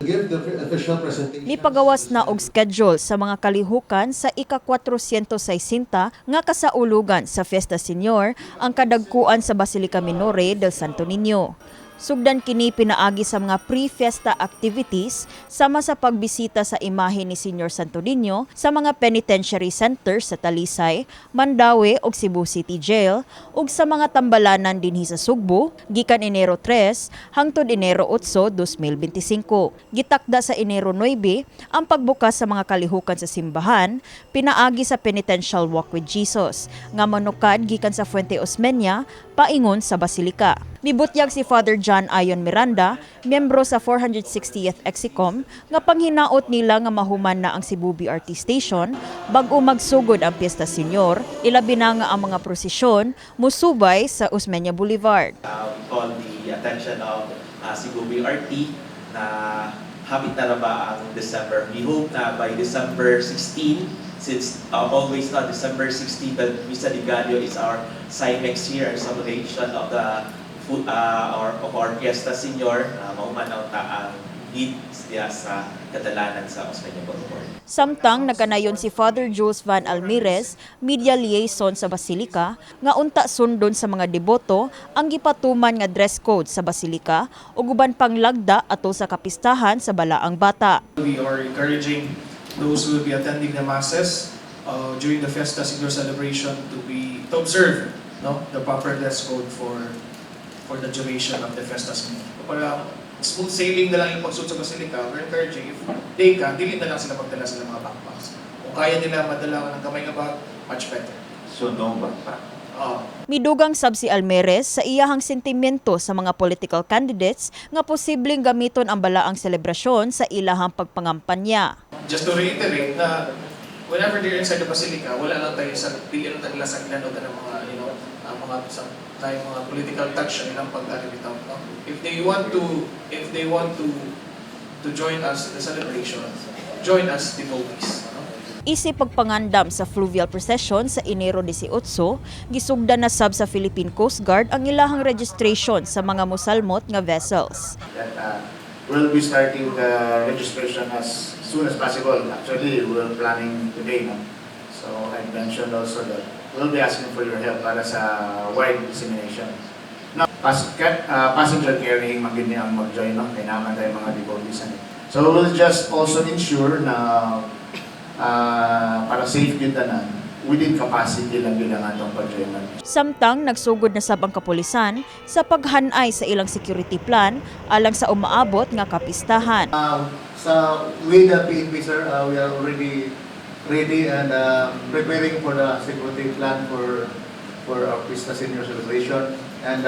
Give the official presentation. Mipagawas na og schedule sa mga kalihukan sa ika-460 nga kasaulugan sa Fiesta Senior ang kadagkuan sa Basilica Minore del Santo Niño. Sugdan kini pinaagi sa mga pre-fiesta activities sama sa pagbisita sa imahe ni Senior Santo Niño sa mga penitentiary centers sa Talisay, Mandaue ug Cebu City Jail ug sa mga tambalanan dinhi sa Sugbo gikan Enero 3 hangtod Enero 8, 2025. Gitakda sa Enero 9 ang pagbukas sa mga kalihukan sa simbahan pinaagi sa Penitential Walk with Jesus nga manukad gikan sa Fuente Osmeña paingon sa Basilika. Mibutyag si Father John Ayon Miranda, miyembro sa 460th Execom, nga panghinaot nila nga mahuman na ang Cebu BRT Station bag-o magsugod ang Fiesta Senior, ilabi na nga ang mga prosesyon musubay sa Osmeña Boulevard. We call the attention of Cebu BRT na hapit na na ba ang December. We hope na by December 16, since always na December 16, the Misa de Gallo is our climax here, our celebration of the food, or of our Fiesta Senior, mahuman na unta ang needs niya sa kadalanan sa Osmeña Boulevard. Samtang nagkanayon si Father Jules Van Almirez, media liaison sa Basilika, nga unta sundon sa mga deboto ang gipatuman nga dress code sa Basilika ug uban pang lagda atol sa kapistahan sa Balaang Bata. We are encouraging those who will be attending the masses during the Fiesta Senior celebration to observe, no, the proper dress code for the duration of the Fiesta Senior. Para smooth sailing na lang yung pagsulod sa Basilica, we're encouraging if they can, dili na lang sila magdala sila mga backpacks. Kung kaya nila madala ng gamay nga bag, much better. So no backpack. Midugang sab si Almerez sa iyahang sentimento sa mga political candidates nga posibleng gamiton ang balaang selebrasyon sa ilahang pagpangampanya. Just to reiterate na whenever they're inside the basilica, wala lang tayo sa dili lang tayo nila saglan o ng mga ang mga sa tayo mga political touch ang ilang pag bitaw, no? If they want to join us in the celebration, join us devotees, no? Isip pagpangandam sa fluvial procession sa Enero 18, gisugdan na sab sa Philippine Coast Guard ang ilahang registration sa mga musalmot nga vessels. That we'll be starting the registration as soon as possible. Actually, we're planning today, no? So I mentioned also that we'll be asking for your help para sa wide dissemination. Now, passenger carrying man gyud ni ang mag-join, no? Kay naa man tayo mga devotees ani. So we'll just also ensure na para safe gyud tanan, within capacity lang gyud ang atong pag-join. Samtang nagsugod na sab ang kapulisan sa paghanay sa ilang security plan alang sa umaabot nga kapistahan. Sa with the PNP, sir, we are already ready and preparing for the security plan for our Fiesta Senior celebration. And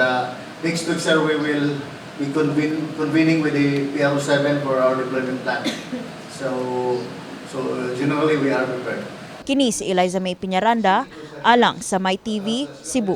next week, sir, we will be convening with the PRO7 for our deployment plan. So generally, we are prepared. Kini si Eliza May Piñaranda alang sa My TV, Cebu.